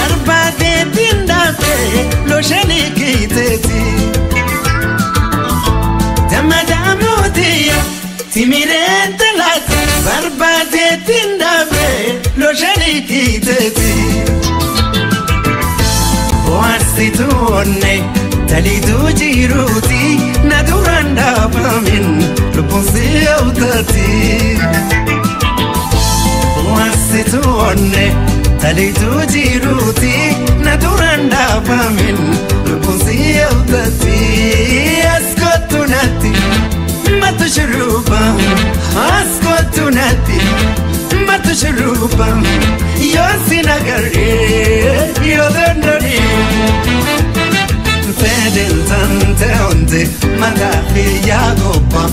Barbaadeetiin dhaabee looshanee keeteeti. Damadaamotiya timireen talaati. Barbaadeetiin dhaabee looshanee keeteeti. Bohaarsituu onnee taliituu jiruuti na duraan dhaabamin lubbuun si hawwataati. Bohaarsituu onnee taliituu jiruuti na duraan dhaabamin lubbuun si hawwataati. As kottu natti matu shurruba, as kottu natti matu shurruba, yoo si nagarree yoo danda'e. Fedhen tante onte mataa fi yaa gobba.